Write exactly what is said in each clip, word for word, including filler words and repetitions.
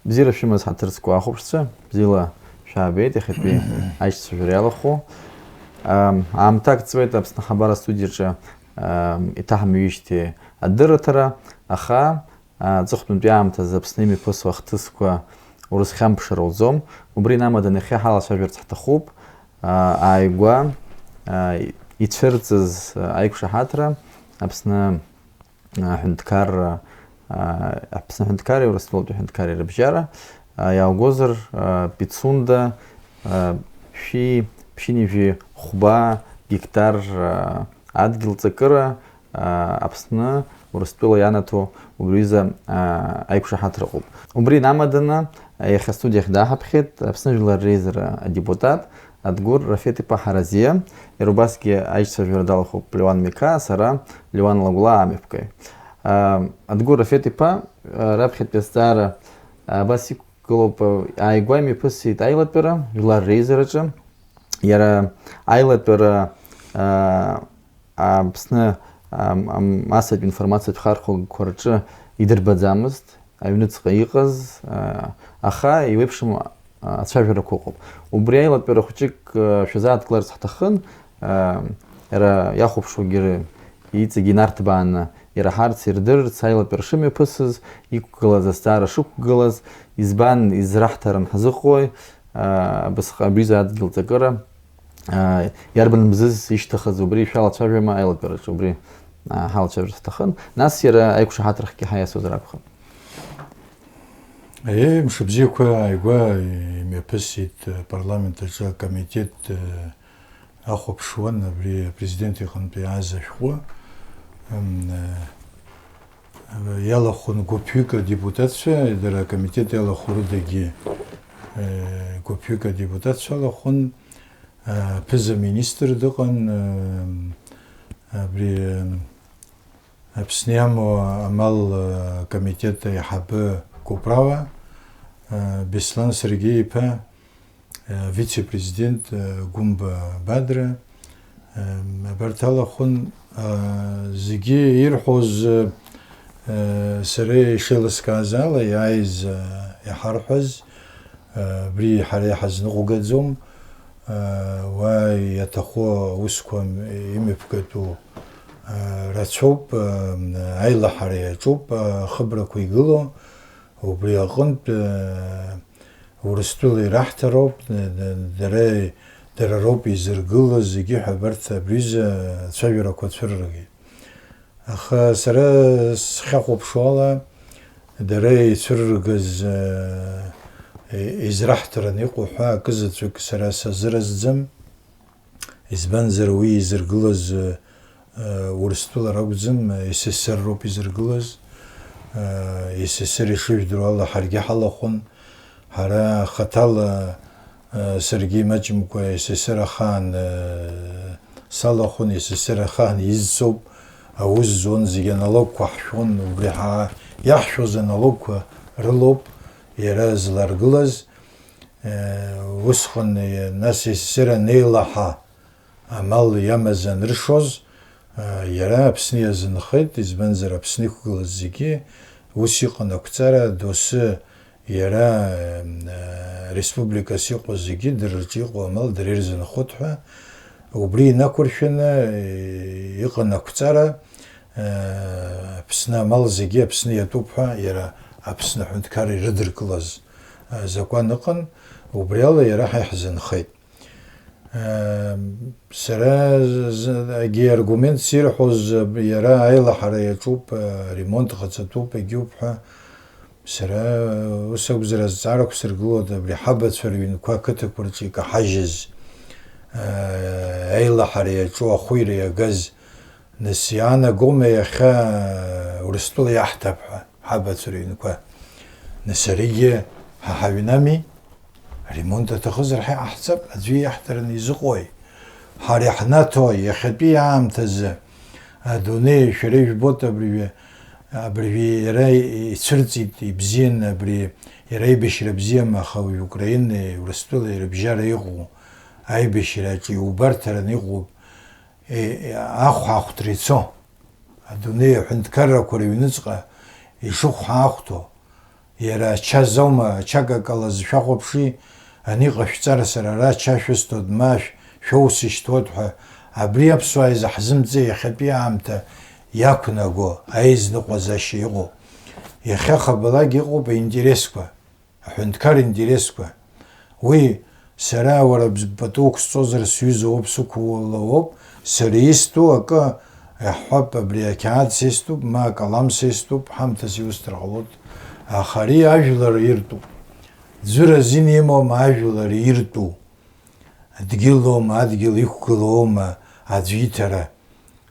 Бзиара шәымаз, ҳаҭыр зқәу ахәаԥшцәа, бзиала шәаабеит иахьатәи аишьцәажәара иалахәу. Ам, аамҭак ҵуеит Аԥсны Ахабар астудиаҿы, ам, иҭаҳмыҩижьҭеи адырраҭара, аха, а, аҵыхәтәантәи аамҭазы Аԥсны имҩаԥысуа ахҭысқәа урызхьамԥшыр ауӡом. Убри инамаданы иахьа ҳалацәажәарц ҳҭахуп, а, ааигәа, а, ицәырҵыз, а, аиқәшаҳаҭра Аԥсны аҳәынҭқарра, а, Аԥсны аҳәынҭқарреи Урыстәылатәи аҳәынҭқарреи рыбжьара, а, иааугозар, а, Пицунда, а, шәи ԥшьынҩажәи хәба гектар, а, адгьыл ҵакыра, а, Аԥсны Урыстәыла ианаҭо убри аҩыза, а, аиқәшаҳаҭра ыҟоуп. Убри инамаданы, а, иахьа астудиахь дааҳаԥхьеит Аԥсны Жәлар Реизара адепутат, Адгәыр Рафеҭ-иԥа Ҳаразиа, иара убасгьы аишьцәажәара далахәуп Леуан Миқаа, сара Леуан Лагәлаа амҩаԥгаҩ. Адгәыр Рафеҭ-иԥа, раԥхьатәи азҵаара абас иқәгылоуп, ааигәа имҩаԥысит аилатәара, жәлар реизараҿы. Иара аилатәара, Аԥсны, ам, ам, массатә информациатә хархәагақәа рҿы идырбаӡамызт, аҩныҵҟа иҟаз, а, аха еиуеиԥшым, а, ацәажәарақәа ыҟоуп. Убри аилатәара хәыҷык, а, шәазааҭгыларц ҳҭахын, а, иара иахәаԥшуагьы р-, иҵегь инарҭбааны ираҳарц, ирдырырц, аилатәара шымҩаԥысыз, иқәгылаз азҵаара шықәгылаз, избан израҳҭарым ҳзыҟои, а, абасҟак абри аҩыза адгьыл ҵакыра, аа, иарбан мзыз ишьҭыхыз, убри шәалацәажәама аилатәараҿы, убри, аа, ҳалацәажәарц ҳҭахын. Нас иара аиқәшаҳаҭрахьгьы ҳаиасуазар акәхап. Аиеи, мшыбзиақәа ааигәа имҩаԥысит апарламент аҿы акомитет, э, ахәаԥшуан абри апрезидент иҟынтә иааз ашәҟәы. М, э, Иалахәын гәыԥҩык адепутатцәа, дара акомитет иалахәу рыдагьы, э, гәыԥҩык адепутатцәа алахәын, э, аԥыза-министр дыҟан, э, абри, э, Аԥсны иамоу амал, э, комитет аиҳабы Куправа, э, Беслан Сергеи-иԥа, вице-президент, э, Гәымба Бадра, э, абарҭ алахәын, э, зегьы ирҳәоз, э, сара ишеилыскааз ала, иааиз, э, иҳарҳәаз, э, абри ҳара иҳазныҟәгаӡом, э, уа иаҭаху аусқәа имҩаԥгатәу, э, рацәоуп, э, аилаҳара иаҿуп, э, ахыбрақәа игылоу, убри аҟынтә, э, Урыстәыла ираҳҭароуп, д-, д-, дара, дара роуп изыргылаз зегьы ҳәа абарҭ абри аҩыза ацәажәарақәа цәырыргеит. Аха сара схьахәаԥшуала, дара ицәырыргаз, э, израҳҭараны иҟоу ҳәа акы заҵәык сара сазыразӡам. Избанзар, уи изыргылаз, э, Урыстәыла ракәӡам, С С Р роуп изыргылаз. Э, С С Р ишыжәдыруа ала ҳаргьы ҳалахәын. Ҳара хаҭала, э, саргьы имаҷымкәа С С Р ахаан, э, салахәын, С С Р ахаан изцоуп, аус зуан, зегьы аналогқәа ҳшәон, убри ҳа-, иаҳшәоз аналогқәа рылоуп иара зларгылаз. Усҟан, нас С С Р анеилаҳа, амал иамаз аныршоз, иара Аԥсны иазынхеит, избанзар, Аԥсны иқәгылаз зегьы ус иҟан ақәҵара, доусы иара, республикас иҟоу зегьы дара рҿы иҟоу амал дара ирзынхоит ҳәа, убри инақәыршәаны иҟан ақәҵара, Аԥсны амал зегьы Аԥсны иатәуп ҳәа иара Аԥсны аҳәынҭқарра ирыдыркылаз закәан ыҟан, убри ала иара ҳа иаҳзынхеит. Сара з-, егьи аргументс ирҳәоз, иара аилаҳара иаҿуп, аремонт ҟаҵатәуп, егьиуп ҳәа, сара ус акәзар азҵаарақәа сыргылоит, абри ҳабацәа рыҩнқәа ақыҭақәа рҿы икаҳажьыз, аилаҳара иаҿу, ахәира иагаз, Нас иаанагома иахьа Урыстәыла иаҳҭап ҳәа, ҳабацәа рыҩнқәа? Нас аригьы ҳа ҳаҩнами? Аремонт аҭахызар ҳа иҟаҳҵап, аӡәы иаҳҭараны изыҟои? Ҳара иаҳнаҭо иахьатәи аамҭазы адунеи, шәара ижәбоит абыржәы, абыржәы иара ицәырҵит, ибзиан абри, иара аибашьра бзиам, аха уи Украинеи Урыстәылеи рыбжьара иҟоу аибашьраҿы иубарҭараны иҟоуп. Е, е, ахә ҳахәҭра ицо, адунеи аҳәынҭқаррақәа рыҩныҵҟа ишыхә ҳаахәҭоу, Иара ачаз аума, ача какала зшәахәаԥши, ани ҟашәҵара сара ара ача шәысҭоит, ма шә-, шәоу сышьҭуеит ҳәа, абри аԥсуаа изаҳзымҵеи иахьатәи аамҭа иақәнаго аизныҟәазашьа иҟоу. Иахьа хабалак иҟоуп аинтересқәа, аҳәынҭқар интересқәа. Уи сара уара бз-, пату уқәсҵозар сҩыза уоуп, сықәуула уоуп, сара истәу акы, иаҳҳәап, абри ақьаад сеступ, ма акалам сеступ, ҳамҭас иусҭар ҟалоит. Аха ари ажәлар иртәуп. Ӡәыр азин имоума ажәлар иртәу? Дгьылоума, адгьыл иқәгылоума аӡә иҭара?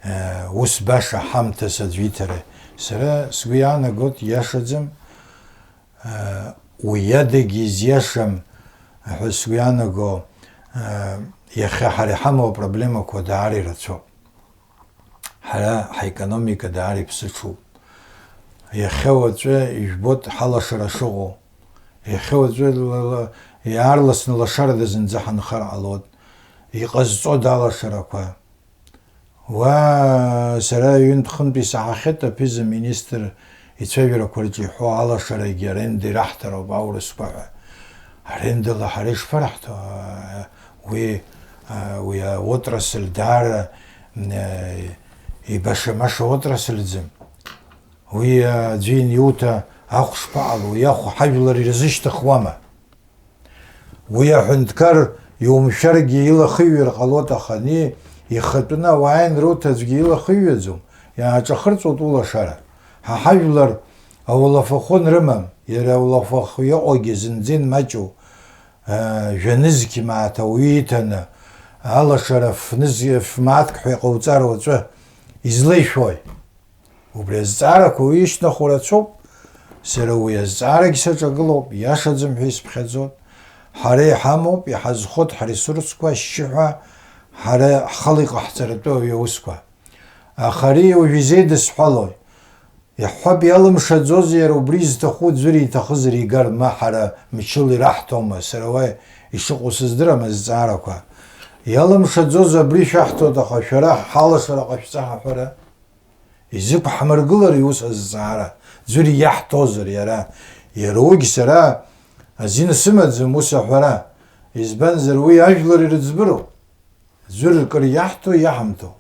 Э, ус баша ҳамҭас аӡә иҭара? Сара сгәы иаанагоит, иашаӡам, э, уи адагьы изиашам ҳәа сгәы иаанаго, э, иахьа ҳара иҳамоу апроблемақәа даара ирацәоуп. Ҳара ҳаекономика даара иԥсыҽуп. Иахьа уаҵәы ижәбоит ҳалашара шыҟоу. Иахьа уаҵәы ла-, ла-, иаарласны лашарада зынӡа ҳанхар ҟалоит. Иҟазҵода алашарақәа? Уа, сара ҩынтә-хынтә исаҳахьеит аԥыза-министр ицәажәарақәа рҿы иҳәо алашарагьы аренда ираҳҭароуп аурысқәа ҳәа. Арендала ҳара ишԥараҳҭо? Уи, уи аотрасль даара, м, ибаша-маша отрасльӡам. Уи аӡәы ианиуҭа ахә шԥаҟало, уи ахә ҳажәлар ирзышьҭыхуама? Уи аҳәынҭқар иумшәаргьы илахыҩар ҟалоит, аха ани ихатәны ауаа ианруҭ аӡәгьы илахыҩаӡом, иааҿахырҵәоит улашара. Ҳа ҳажәлар аулафахәы анрымам, иара аулафахә иҟоугьы зынӡа инмаҷу, аа, жәа-нызқь мааҭ ауаҩы иҭаны, алашара ф-ныз-, ф-мааҭк ҳәа иҟауҵар уаҵәы излеишәои? Убри азҵаарақәа уи ишьҭнахуа рацәоуп. Сара уи азҵаарагь саҿагылоуп, иашаӡам ҳәа исԥхьаӡоит. Ҳара иҳамоуп, иҳазхоит ҳресурсқәа ашьшьыҳәа, ҳара ҳхала иҟаҳҵаратәы ауаҩы аусқәа. Аха ари уажә изеидысҳәалои? Иаҳҳәап, иалымшаӡозеи иара убри изҭаху ӡәыр иҭахызар игар, ма ҳара мчыла ираҳҭома, сара уа ишыҟоу сыздырам азҵаарақәа. Иалымшаӡоз абри шәаҳҭоит, аха шәара ҳалашара ҟашәҵа ҳаҳәара? Изықәҳмыргылари ус азҵаара? Ӡәыр иаҳҭозар иара? Иара уигь сара азин сымаӡам ус аҳәара, избанзар уи ажәлар ирыӡбыроуп. Ӡәыр кыр иаҳҭо, иаҳамҭоу.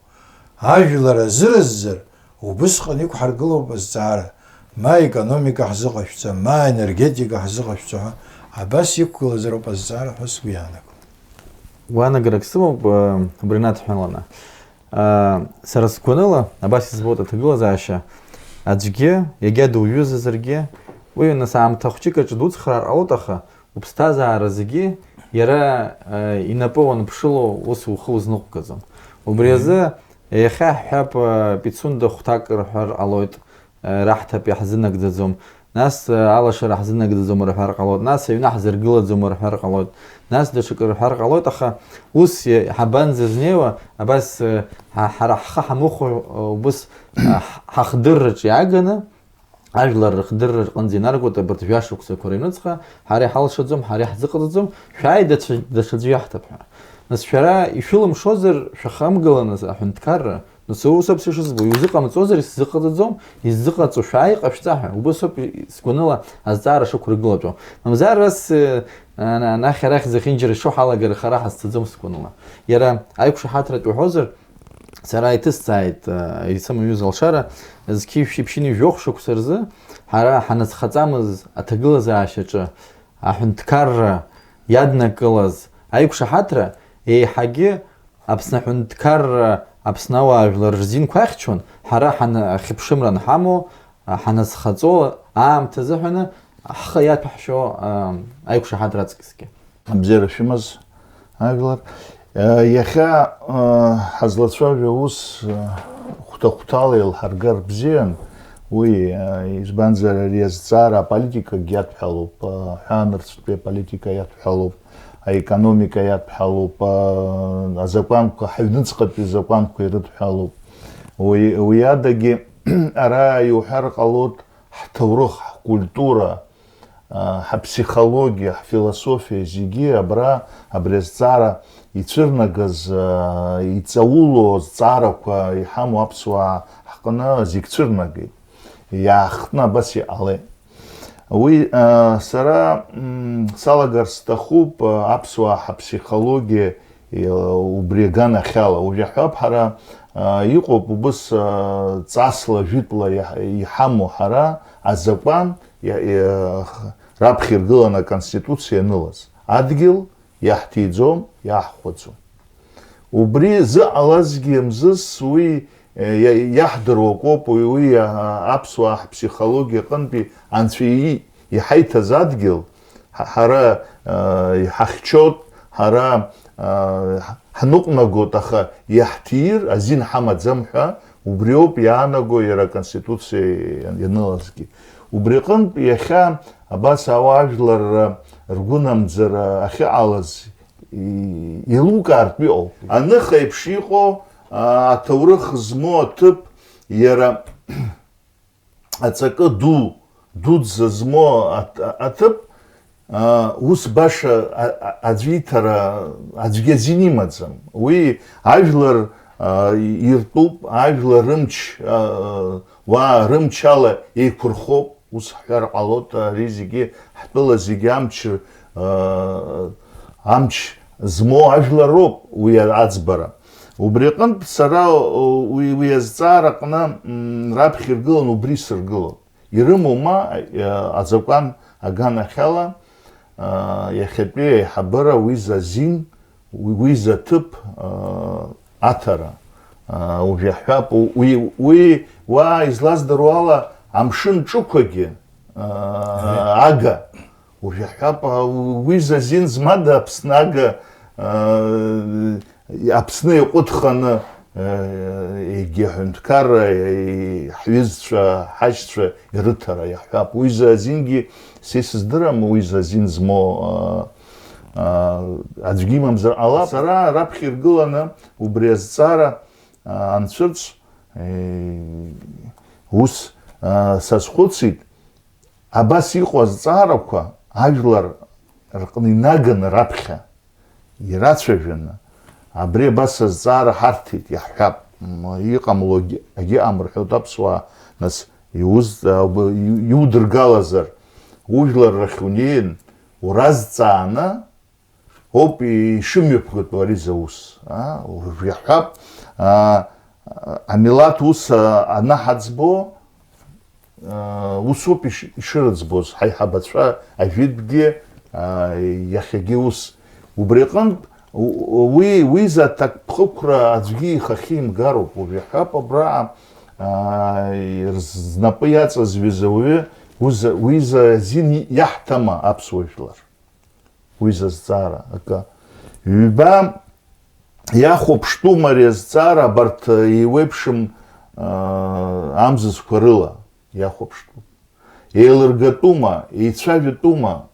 Ажәлар азыраззар, убысҟан иқәҳаргылоуп азҵаара, ма аекономика ҳзыҟашәҵа, ма аенергетика ҳзыҟашәҵа ҳәа, абас иқәгылазароуп азҵаара ҳәа сгәы иаанагоит. Гәаанагарак сымоуп, э, убри надҳәаланы. Э, сара сгәаныла, абас избоит аҭагылазаашьа, аӡәгьы, иагьа дуҩызазаргьы, уи нас аамҭа хәҷык аҿы дуцхраар ҟалоит, аха уԥсҭазаара зегьы иара, э, инапы уанԥшыло ус ухы узныҟәгаӡом. Убри азы иахьа ҳҳәап, э, Пицунда хәҭак рҳәар ҟалоит, э, раҳҭап иаҳзынагӡаӡом. Нас, э, алашара ҳзынагӡаӡом рҳәар ҟалоит, нас аҩны ҳзыргылаӡом рҳәар ҟалоит, нас даҽакы рҳәар ҟалоит, аха ус иа-, ҳабанӡазнеиуа, абас, э, ҳа-, ҳара ҳхы ҳамыхәо, э, убыс, э, ҳ-, ҳахдырраҿы иааганы, ажәлар рыхдырра рҟынӡа инаргоит абарҭ жәашықәсақәа рыҩныҵҟа, ҳара иҳалшаӡом, ҳара иаҳзыҟаҵаӡом, шәааи даҽа, даҽаӡәы иаҳҭап ҳәа. Нас шәара ишәылымшозар, шәахамгыланы аҳәынҭқарра, Нас ус ауп сышызбо, иузыҟамҵозар, исзыҟаҵаӡом, иззыҟаҵо шәааи, ҟашәҵа ҳәа. Убыс ауп сгәаныла азҵаара шықәыргылатәу. Мамзар ас, э, ана-, анахь арахь зехьынџьара ишыҳалагар хара ҳазцаӡом сгәаныла. Иара аиқәшаҳаҭратә уҳәозар, сара иҭысҵааит, э, исымаҩыз алшара, зқьи шәи ԥшьынҩажәи жәохә шықәса рзы ҳара ҳаназхаҵамыз аҭагылазаашьаҿы аҳәынҭқарра иаднакылаз аиқәшаҳаҭра еиҳагьы Аԥсны аҳәынҭқарра Аԥсны ауаажәлар рзинқәа ахьчон, ҳара ҳана-, ахьыԥшымра анҳамоу, ҳаназхаҵо аамҭа азыҳәаны ҳхы иаҭәаҳшьо, а, аиқәшаҳаҭра аҵкысгьы. Абзиара шәымаз, ажәлар. Иахьа, а, ҳазлацәажәо аус, а, хәҭа-хәҭала еилҳаргар бзиан, уи, а, избанзар, ари азҵаара аполитикагьы иадҳәалоуп, а, аҳәаанырцәтәи аполитика иадҳәалоуп. Аекономика иадҳәалоуп, а, азакәанқәа, ҳаҩныҵҟатәи азакәанқәа ирыдҳәалоуп. Уи, уи адагьы, ара иуҳәар ҟалоит, ҳҭоурых, ҳкультура, а, ҳаԥсихологиа, ҳфилософиа зегьы абра, абри азҵаара ицәырнагаз, а, иҵаулоу азҵаарақәа иҳамоу аԥсуаа ҳҟны зегь цәырнагеит. Иаахтны абас иҟалеит. Уи, а, сара, м, салагар сҭахуп, а, аԥсуаа ҳаԥсихологиа, е, убри аганахьала. Уажә иаҳҳәап, ҳара, а, иҟоуп убыс, а, ҵасла, жәытәла иаҳ-, иҳамоу ҳара азакәан иа-, иа-, х-, раԥхьа иргыланы аконституциа ианылаз. Адгьыл иаҳҭиӡом, иаҳхәаӡом. Убри зыҟалазгьы мзызс уи, е, иа-, иаҳдыруа акоуп, уи, уи, а, аԥсуаа ҳԥсихологиа аҟынтәи анцәа и-, иҳаиҭаз адгьыл, ҳа-, ҳара, а, иҳахьчоит, ҳара, а, ҳ-, ҳныҟәнагоит, аха иаҳҭир азин ҳамаӡам ҳәа, убриоуп иаанаго иара аконституциа ианылазгьы. Убри аҟынтә иахьа абас ауаажәларра ргәынамӡара ахьыҟалаз и-, еилукаартә иҟоуп. Аныха еиԥш иҟоу, а, аҭоурых змоу аҭыԥ, иара аҵакы ду, дуӡӡа змоу аҭ-, аҭыԥ, а, ус баша, а, а, аӡәы иҭара, аӡәгьы азин имаӡам. Уи ажәлар, а, иртәуп, ажәлар рымч, а, уаа рымчала еиқәырхоуп. Ус ҳҳәар ҟалоит, ари зегьы, ҳтәыла зегьы амч, аа, амч змоу ажәлар роуп уи аӡбара. Убри аҟынтә сара уи, уи азҵаара аҟны, м, раԥхьа иргылан убри сыргылон. Ирымоума, а, азакәан аганахьала, а, иахьатәи аиҳабыра уи зазин, уи, уи заҭыԥ, а, аҭара, а, уажә иаҳҳәап, у-, уи, уи уа излаздыруа ала амшын ҿықәагьы, а, ага, уажә иаҳҳәап, а, уи зазин змада Аԥсны ага, а, Аԥсны иҟәыҭханы, а, егьи аҳәынҭқарра, и-, ҳҩызцәа, ҳашьцәа ирыҭара иаҳҳәап. Уи зазингьы са исыздырам, уи зазин змоу, а, аа, аӡәгьы имамзар ҟалап. Сара раԥхьа иргыланы убри азҵаара, аа, анцәырҵ, е, ус, аа, сазхәыцит, абас иҟоу азҵаарақәа ажәлар рҟны инаганы раԥхьа ирацәажәаны, абри абас азҵаара ҳарҭеит, иаҳҳәап, м, иҟамло агьы-, агьыҟам рҳәоит аԥсуаа, нас иуз-, а, уба-, иу-, иудыргалазар, ужәлар рахь унеин, уразҵааны, Оуп ишымҩаԥгатәу ари заус, а, уажә иаҳҳәап, а, амилаҭ ус, а, анаҳаӡбо, а, усоуп иш-, ишырыӡбоз ҳаиҳабацәа ажәытәгьы, а, иахьагьы ус. Убри аҟынтә, у-, уи, уи изы аҭакԥхықәра аӡәгьы ихахьы имгароуп, уажә иаҳҳәап, абра, а, рз-, знапы иаҵазҩыз ауаҩы, уза-, уи изы азин иаҳҭама аԥсуа жәлар? Уи зазҵаара акы. Ҩба, иахәаԥштәума ари азҵаара, абарҭ еиуеиԥшым, аа, амзызқәа рыла иахәаԥштәуп. Еилыргатәума, еицәажәатәума?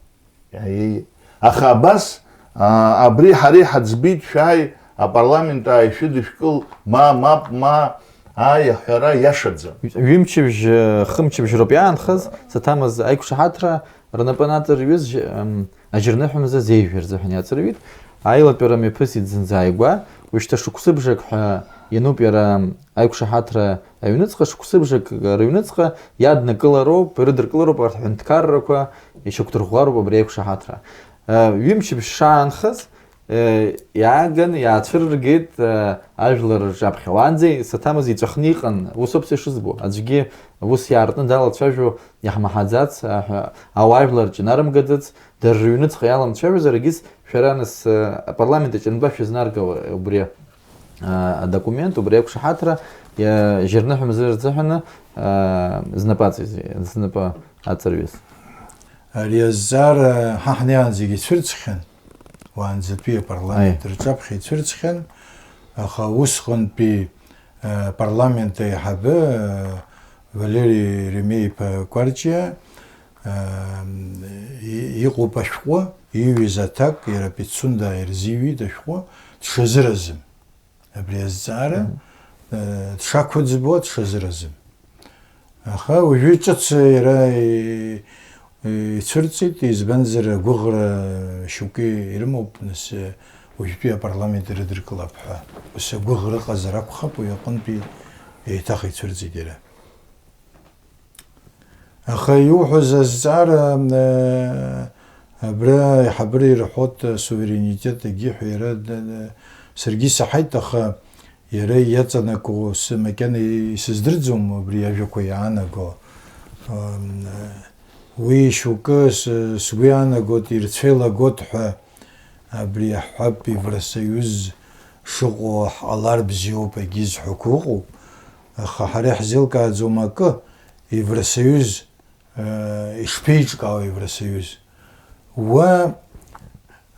Аиеи. Аха абас, аа, абри ҳара иҳаӡбеит, шәааи, апарламент ааишәыдышәкыл, ма, мап, ма, ааи, аҳәара иашаӡам. Ҩымчыбжь, хымчыбжь роуп иаанхаз, саҭамыз аиқәшаҳаҭра рнапы анаҵарҩыз, м, ажьырныҳәа мза зеижә рзыҳәан иаҵырҩит. Аилатәара мҩаԥысит зынӡа ааигәа, уи шьҭа шықәсыбжак ҳәа иануп иара аиқәшаҳаҭра аҩныҵҟа, шықәсыбжак рыҩныҵҟа иаднакылароуп, ирыдыркылароуп арҭ аҳәынҭқаррақәа, ишьақәдырӷәӷәароуп абри аиқәшаҳаҭра. Ҩымчыбжь шаанхаз, Иааган, иаацәырыргеит, ажәлар рҿаԥхьа. Уаанӡа саҭамыз иҵәахны иҟан, усоуп са ишызбо. Аӡәгьы ус иаартны далацәажәо иаҳмаҳаӡац, аҳәа-, ауаажәлар рҿы инарымгаӡац, дара рыҩныҵҟа иаламцәажәозар, егьыс шәара нас, апарламент аҿы анба шәызнаргауа убри, а, адокумент, убри ақәшаҳаҭра, иа-, жьырныҳәа мза рзыҳәаны, а, знапы аҵаҩыз, знапы аҵарҩыз? Ари азҵаара ҳа ҳнеиаанӡагьы ицәырҵхьан. Уаанӡатәи апарламент Аи. рҿаԥхьа ицәырҵхьан, аха усҟантәи, э, апарламент аиҳабы, э, Валери Ремеи-иԥа Кәарҷиа, э, и-, иҟоуп ашәҟәы, иҩыз аҭак, иара Пицунда ирзиҩит ашәҟәы, дшазыразым. Абри азҵаара, Мгм. э, дшақәыӡбо, дшазыразым. Аха уажәы ҿыц иара и-, ицәырҵит, избанзар, агәыӷра шьоукы ирымоуп, нас, уажәтәи апарламент ирыдыркылап ҳәа. Ус агәыӷра ыҟазар акәхап, уи аҟынтәи еиҭах ицәырҵит иара. Аха иуҳәаз азҵаара, э, абра аиҳабыра ирҳәоит, э, суверенитет егьи ҳәа иара, д-, д-, саргьы исаҳаит, аха иара иаҵанакуа сы-, макьана исыздырӡом убри ажәақәа иаанаго. Ам, э, уи шьоукы с-, сгәы иаанагоит, ирцәеилагоит ҳәа, абри аҳәап, Евросоюз шыҟоу ҳҟалар бзиоуп егьи зҳәақәо ыҟоуп, аха ҳара иаҳзеилкааӡом акы, Евросоюз, э, ишԥеиҿкаау Евросоюз? Уа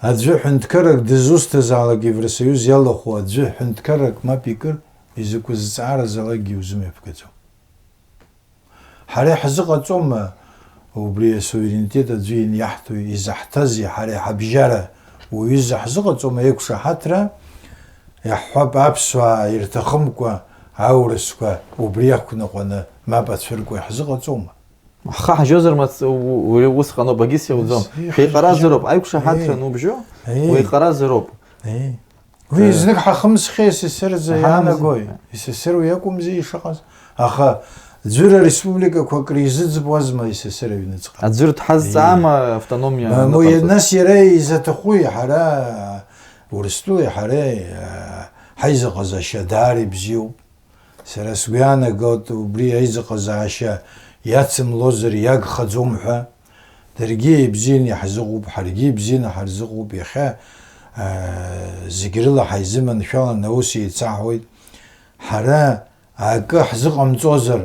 аӡәы ҳәынҭқаррак дызусҭазаалак Евросоюз иалахәу аӡәы ҳәынҭқаррак мап икыр, изакәы зҵаара залакгьы иузымҩаԥгаӡом. Ҳара иаҳзыҟаҵома убри асуверенитет аӡәы ианиаҳҭо, изаҳҭази ҳара иҳабжьара уаҩы заҳзыҟаҵома еиқәшаҳаҭра, иаҳҳәап, аԥсуаа ирҭахымкәа аурысқәа убри ақәныҟәаны мап ацәыркуа иаҳзыҟаҵома? Ҳхы ҳажьозар мац-, у-, у-, усҟаноуп, агьыс иауӡом. Ус, ихы Шәеиҟаразароуп, ҳажьо-, аиқәшаҳаҭра еи, анубжьо, еи. Уеиҟаразароуп. Еи. Уи Э, знык ҳахымсхьеи, СССР-ӡа иаанагои? СССР уи акәымзи ишыҟаз. Аха ӡәыр ареспубликақәа акризыӡбуазма СССР аҩныҵҟа? Аӡәыр дҳазҵаама Еи. автономиа Ма-, аныҟарҵаз? Нас иара изаҭахуи, ҳара Урыстәылеи ҳареи, а, ҳаизыҟазаашьа даара ибзиоуп. Сара сгәы иаанагоит, убри аизыҟазаашьа иацымлозар иагхаӡом ҳәа. Даргьы ибзианы иаҳзыҟоуп, ҳаргьы ибзианы ҳарзыҟоуп. Иахьа, аа, зегь рыла ҳаизыманшәаланы аус еицаҳуеит. Ҳара акы ҳзыҟамҵозар,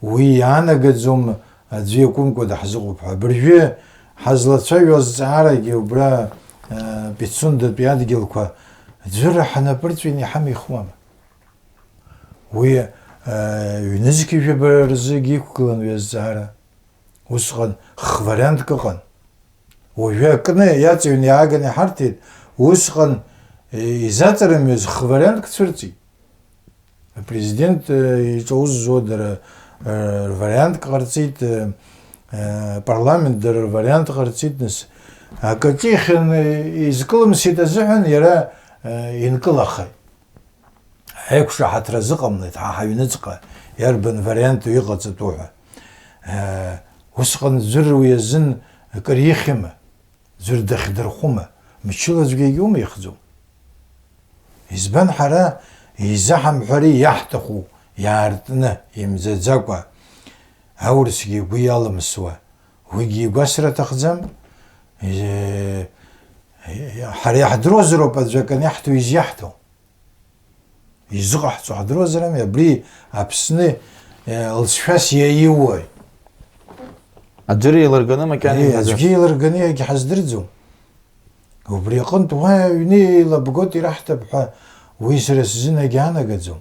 уи иаанагаӡом аӡәы иакәымкәа даҳзыҟоуп ҳәа. Абыржәы ҳазлацәажәо азҵаарагьы убра, аа, Пицундатәи адгьылқәа ӡәыр ҳнапырҵәины иҳамихуама? Уи, э, ҩнызқь жәаба рзы иқәгылан уи азҵаара. Усҟан х-вариантк ыҟан. Уажәы акны иаҵыҩны иааганы иҳарҭеит, усҟан, э, изаҵарымҩыз х-вариантк цәырҵит. Апрезидент, э, иҿауззуа дара, э, рвариантк ҟарҵеит, э, э, апарламент дара рвариант ҟарҵеит, нас акаҿы ихьын, э, изкылымсит азыҳәан иара, э, инкылахеит. Аиқәшаҳаҭра азыҟамлеит ҳа ҳаҩныҵҟа иарбан вариант иҟаҵатәу ҳәа. Э, усҟан ӡәыр уи азын акыр ихьыма, ӡәыр дахьдырхәыма, мчыла аӡәгьы егьумихӡом. Избан ҳара изаҳамҳәари иаҳҭаху иаартны, имӡаӡакәа, аурысгьы игәы иалымсуа, уигьы игәасра аҭахӡам, э, ҳара иаҳдыруазароуп аӡәы акы аниаҳҭо изиаҳҭо. Изыҟаҳҵо ҳдыруазарами, абри Аԥсны, э, лҵшәас иаиуои? Аӡәыр еилырганы макьана Э, иҳәазар. Аӡәгьы еилырганы иагьҳаздырӡом. Убри аҟынтә уа аҩны еилабгоит ираҳҭап ҳәа уи сара сзын агьаанагаӡом.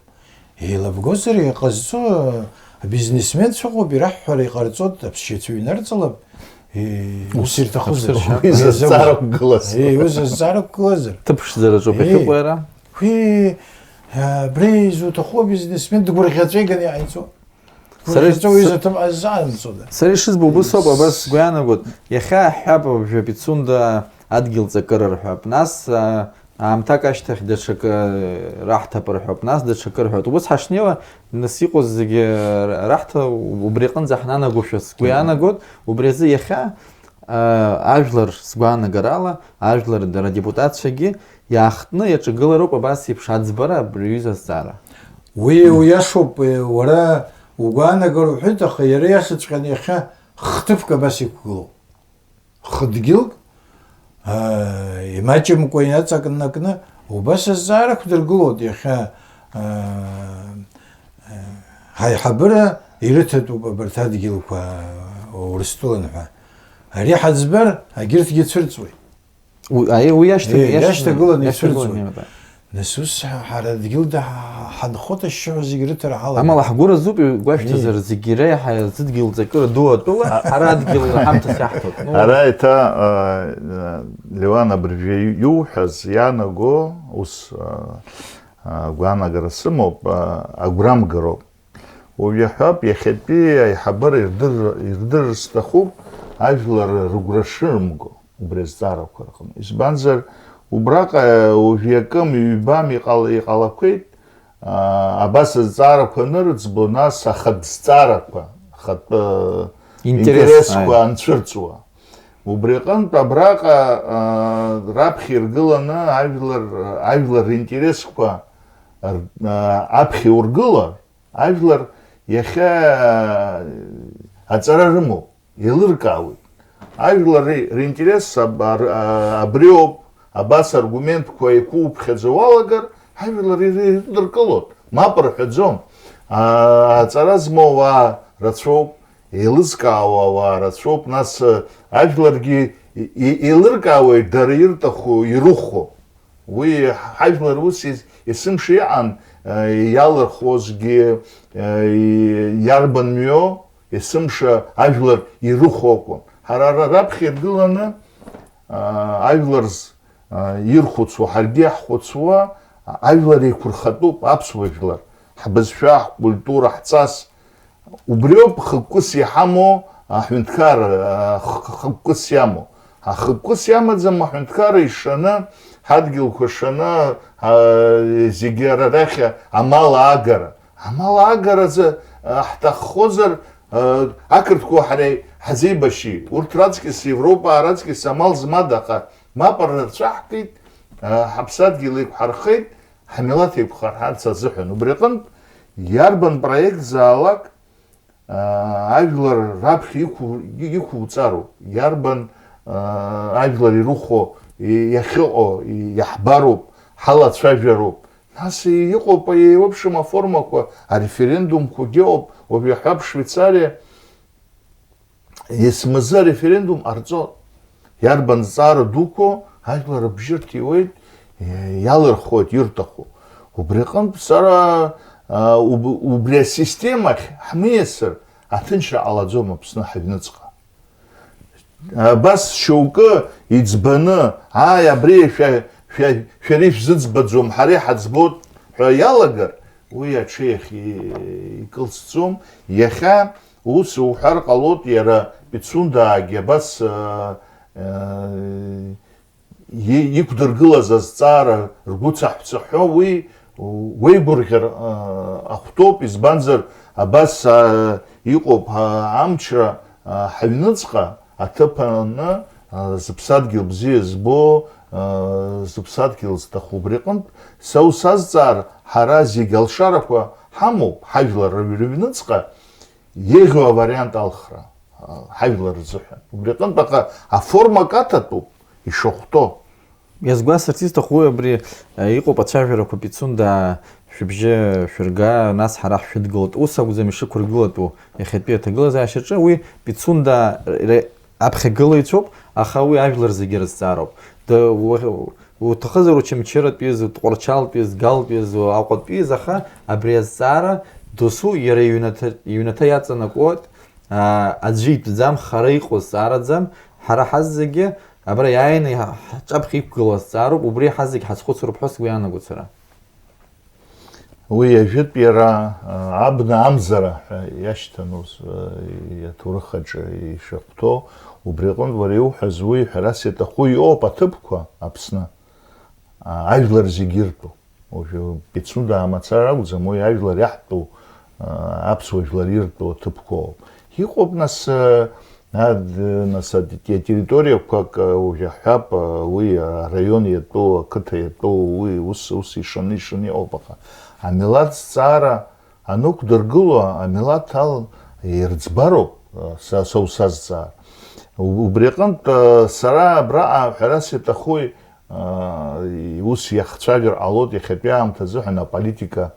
Еилабгозар иҟазҵо, абизнесменцәа ыҟоуп, ираҳҳәара иҟарҵоит, аԥсшьацәа ҩнарҵалап, э, ус Ус ирҭахызар. аԥсыршьа. Уи Уи зазҵаара азакәызар. Уқәгылаз. Э, уи зазҵаара уқәгылазар. Ҭыԥшӡараҿоуп Э. иахьыҟоу иара. Уи, абри изуҭаху абизнесмен дгәырӷьаҵәа иганы иҟаиҵо. Сара Гәырӷьаҵәа ис-, уҩыза ҭыԥ аззаанҵода? Сара ишызбо убыс ауп, абас сгәы иаанагоит. Иахьа ҳҳәап, абжа Пицунда адгьыл ҵакыра рҳәап. Нас, а, аамҭак ашьҭахь даҽакы раҳҭап рҳәап, нас даҽакы рҳәап. Убыс ҳашнеиуа, нас иҟоу зегьы раҳҭа убри аҟынӡа ҳнанагошәа сгәы иаанагоит. Убри азы иахьа, а, ажәлар сгәаанагарала, ажәлар дара адепутатцәагьы иаахтны иаҿагылароуп абас еиԥш аӡбара абри аҩыза азҵаара. Уи уиашоуп, уара угәаанагара уҳәеит, аха иара иашаҵәҟьаны иахьа хҭыԥк абас иқәгылоуп. Хыдгьылк, аа, имаҷымкәа иаҵанакны убас азҵаара ықәдыргылоит иахьа, аа, ҳаиҳабыра ирыҭатәуп абарҭ адгьылқәа Урыстәылан ҳәа. Ари ҳаӡбар, агьырҭгьы цәырҵуеит. Уи, аиеи, уи иашьҭаг-, Еи, иашьҭагыланы иашьҭагыланы ицәырҵуеит. Имаӡа. Нас ус ҳа-, ҳара адгьыл да-, ҳанхоит ашьшьыҳәа зегь рыҭара ҳалагеит. Амала ҳгәы разуп, игәашәҭазар, Еи. Зегь иреиҳа зыдгьыл ҵакыра ду атәыла, А- ара адгьыл ҳамҭас иаҳҭоит. Ну. Ара еиҭа, а, а, Леуан абыржәы иу-, иуҳәаз иаанаго ус, а, а, гәаанагара сымоуп, а, агәрамгароуп. Уажә иаҳҳәап, иахьатәи аиҳабыра ирдыр-, ирдырыр сҭахуп, ажәлар рыгәра шырымго убри азҵаарақәа рҟны. Избанзар, убраҟа уажә иакым, ҩбам иҟал-, иҟалақәеит, аа, абас азҵаарақәа анырыӡбо, нас ахатә зҵаарақәа, ахатә, э, Интерес, интересқәа аи. Анцәырҵуа. Убри аҟынтә абраҟа, а, раԥхьа иргыланы ажәлар, ажәлар ринтересқәа р-, а, аԥхьа ургылар, ажәлар иахьа аҵара рымоуп, еилыркаауеит. Ажәлар ри-, ринтерес аб-, ар-, а, абриоуп, абас аргументқәа еиқәуԥхьаӡа уалагар, ажәлар ир-, ирыдыркылоит, мап рҳәаӡом. А, аҵара змоу ауаа рацәоуп, еилызкаауа ауаа рацәоуп, нас, а, ажәларгьы и-, и-, еилыркаауеит дара ирҭаху, ирыхәо. Уи ҳажәлар ус ес-, есымша иҟан, а, иалырхуазгьы, а, и-, иарбан мҩоу, есымша ажәлар ирыхәо акәын. Ҳара ра-, раԥхьа иргыланы, а, ажәлар з-, а, ирхәыцуа, ҳаргьы иаҳхәыцуа, а, ажәлар еиқәырхатәуп, аԥсуа жәлар, ҳбызшәа, ҳкультура, ҳҵас. Убриоуп хықәкыс иҳамоу аҳәынҭқарра, а, х-, х-, хықәкыс иамоу. Ахықәкыс иамаӡам аҳәынҭқарра ишаны, ҳадгьылқәа шаны, а, зегьы ара рахь амал аагара. Амал аагаразы, а, ҳҭаххозар, а, ақырҭқәа ҳара ҳазеибашьи. Урҭ раҵкьыс, Европа раҵкьыс амал змада, аха мап рацәаҳкит, а, ҳаԥсадгьыл еиқәҳархеит, ҳмилаҭ еиқәхарҳарц азыҳәан. Убри аҟынтә, иарбан проект заалак, а, ажәлар раԥхьа иқәу-, иқәуҵароуп, иарбан, а, ажәлар ирыхәо, и-, иахьыҟоу, и-, иаҳбароуп, ҳалацәажәароуп. Нас иҟоуп, еиуеиԥшым аформақәа, ареферендумқәагьы ыҟоуп, уажә иаҳҳәап, Швеицариа есмазы ареферендум ҟарҵо, иарбан зҵаара дуқәоу ажәлар рыбжьы рҭиуеит, иалырхуеит ирҭаху. Убри аҟынтә сара, а, уб-, убри асистемахь ҳмиасыр, аҭынчра ҟалаӡом Аԥсны ҳаҩныҵҟа. Абас шьоукы иӡбаны, ааи, абри шәа-, шәа-, шәара ишәзыӡбаӡом, ҳара иҳаӡбоит ҳәа иалагар, уи аҽеихь и-, икылсӡом. Иахьа ус уҳәар ҟалоит, иара Пицундаагьы абас, а, а, и-, иқәдыргылаз азҵаара ргәы цаҳәцаҳәо уи уеигәырӷьар, а, ахәҭоуп, избанзар, абас, а, иҟоуп, а, амчра, а, ҳаҩныҵҟа аҭыԥ аҟны, а, зыԥсадгьыл бзиа збо, а, зыԥсадгьыл зҭаху. Убри аҟынтә са усазҵаар, ҳара зегь алшарақәа ҳамоуп, ҳажәлар рыҩ-, рыҩныҵҟа, еиӷьу авариант алхра, а, ҳажәлар рзыҳәан. Убри аҟынтә аха аформа каҭатәуп, ишахәҭоу. Иазгәасҭарц исҭаху уи абри, а, иҟоуп ацәажәарақәа Пицунда шәыбжьы шәырга, нас ҳара ҳшәыдгылт. Ус акәӡам ишықәыргылатәу иахьатәи аҭагылазаашьаҿы, уи Пицунда ре-, аԥхьагылаҩцәоуп, аха уи ажәлар зегьы рызҵаароуп. Д-, уа-, уҭахызар Очамчыратәиз, Тҟәарчалтәиз, Галтәиз, Аҟәатәиз, аха абри азҵаара досу иара иҩнаҭа, иҩнаҭа иаҵанакуеит, аа, аӡәы итәӡам, хара иҟоу зҵаараӡам, ҳара ҳазегьы абра иааины иҳа-, ҳҿаԥхьа иқәгылоу азҵаароуп, убри ҳазегь ҳазхәыцроуп ҳәа сгәы иаанагоит сара. Уи ажәытә иара, а, абна амзара ҳәа иашьҭан ус, а, иаҭоурых аҿы ишахәҭоу, убри аҟынтә уара иуҳәаз уи ҳәарас иаҭаху иоуп аҭыԥқәа Аԥсны, а, ажәлар зегьы иртәу. Уажәы Пицунда мацара акәӡам, уи ажәлар иаҳтәу, а, аԥсуа жәлар иртәу аҭыԥқәоуп. Иҟоуп, нас, а, Ад-, нас, ад-, те-, территориақәак, а, уажә иаҳҳәап, а, уи, а, араион иатәу, ақыҭа иатәу, уи ус, ус ишаны, ишаны иҟоуп, аха амилаҭ зҵаара анықәдыргыло, амилаҭ ал-, ирыӡбароуп, а, са, са усазҵаар. У-, убри аҟынтә, а, сара абраҟа ҳәарас иаҭахуи, а, ус иахцәажәар ҟалоит иахьатәи аамҭа азыҳәан аполитика,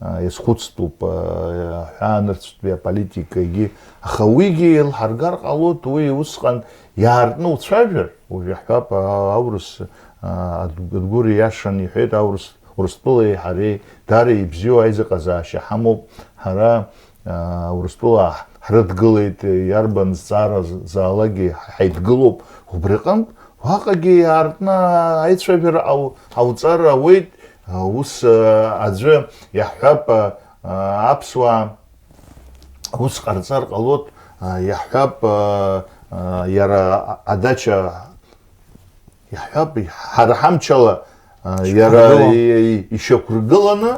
а, иазхәыцтәуп, а, аҳәаанырцәтәи аполитикагьы, аха уигьы еилҳаргар ҟалоит, уи усҟан иаартны уцәажәар, уажә иаҳҳәап, а, аурыс, а, Адгәыр ииашан иҳәеит, аурыс, Урыстәылеи ҳареи даара ибзиоу аизыҟазаашьа ҳамоуп, ҳара, а, Урыстәыла ҳрыдгылеит, иарбан зҵаара заалакгьы ҳаидгылоуп, убри аҟынтә, уаҟагьы иаартны аицәажәара ҟау-, ҟауҵар ауеит, ус, а, аӡәы иаҳҳәап, а, аԥсуаа ус ҟарҵар ҟалоит, а, иаҳҳәап, а, а, иара адача, иаҳҳәап, ҳара ҳамчала, а, иара Шьақәыргыло. И-, и-, ишьақәыргыланы,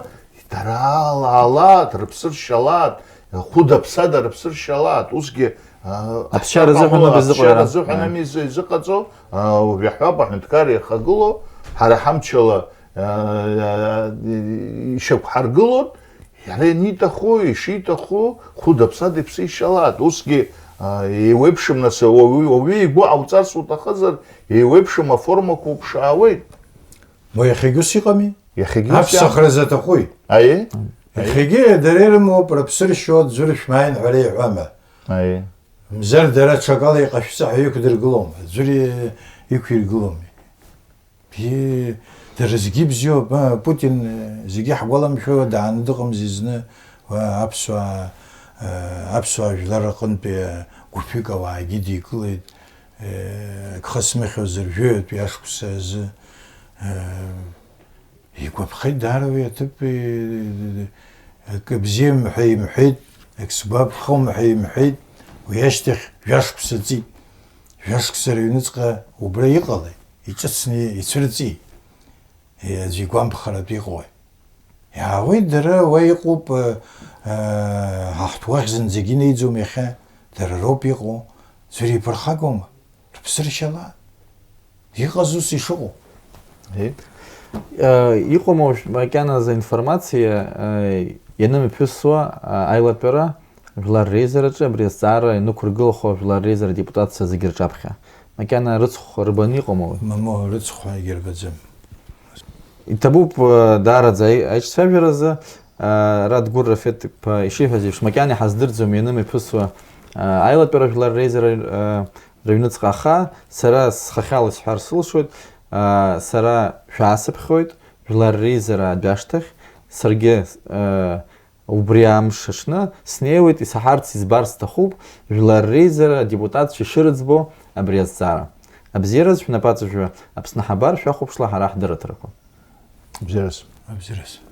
дара ала-, алаат, рыԥсы ршьалаат, хәыда-ԥсада рыԥсы ршьалаат, усгьы Аԥсшьара азыҳәан ауп изыҟоу иара. Аԥсшьара азыҳәан ами изы-, изыҟаҵо, а, уажә иаҳҳәап, аҳәынҭқарра иахагылоу, ҳара ҳамчала, а, а, ишьақәҳаргылон, иара ианиҭаху, ишиҭаху, хәыда-ԥсада иԥсы ишьалааит. Усгьы, а, еиуеиԥшым, нас, уаҩы, уаҩы игәы ҟауҵарц уҭахызар, еиуеиԥшым аформақәа уԥшаауеит. Ма иахьагьы ус иҟами? Иахьагьы ус иҟами? Аԥсахра заҭахуи? Аиеи. Иахьагьы дара ирымоуп, рыԥсы ршьо, ӡәыр шәмааин ҳәа реиҳәама? Аиеи. Мзар дара ҽакала иҟашәҵа ҳәа иқәдыргылома? Ӡәыр иқәиргыломи? Бзиа, дара зегьы бзиоуп, а, Путин, э, зегьы ҳгәаламшәо дааны дыҟамзи зны, уа аԥсуаа, э, аԥсуаа жәлар рҟынтәи, э, гәыԥҩык ауаагьы дикылеит, э, гха змыхьуаз ржәытәи ашықәса азы, э, игәаԥхеит даара уи аҭыԥ, э, акы бзиам ҳәа имҳәеит, акы сгәаԥхом ҳәа имҳәеит, уи ашьҭахь жәашықәса ҵит. Жәашықәса рыҩныҵҟа убра иҟалеи? Иҿыцны ицәырҵи? Аӡәы игәамԥхаратә иҟои? Иаауеит дара, уа иҟоуп, э, э, ҳа ҳҭоурых зынӡагьы инеиӡом иахьа, дара роуп иҟоу, ӡәыр иԥырхагоума? Рыԥсы ршьала. Иҟаз ус ишыҟоу. Э, иҟоума уажә макьаназы информациа, э, ианымҩаԥысуа, э, аилатәара жәлар реизараҿы абри азҵаара ианықәыргылахо жәлар реизара адепутатцәа зегьы рҿаԥхьа? Макьана рыцхә рбаны иҟоума уи? Мамоу, рыцхә егьырбаӡам. Иҭабуп, э, даараӡа аи-, аиҿцәажәаразы, э, Радгәыр Рафеҭ-иԥа ишиҳәаз еиԥш, макьана иҳаздырӡом ианымҩаԥысуа, э, аилатәара жәлар реизара, э, рыҩныҵҟа, аха сара схахьала исҳәар сылшоит, э, сара шәаасыԥхьоит, жәлар реизара адәы ашьҭахь, саргьы, э, убри амш аҽны снеиуеит, исаҳарц, избарц сҭахуп, жәлар реизара адепутатцәа ишырыӡбо абри азҵаара. Абзиараз шәнапаҵаҩы Аԥсны аҳабар шәахәаԥшла ҳара ҳдырраҭарақәа. Абзиараз. Абзиараз.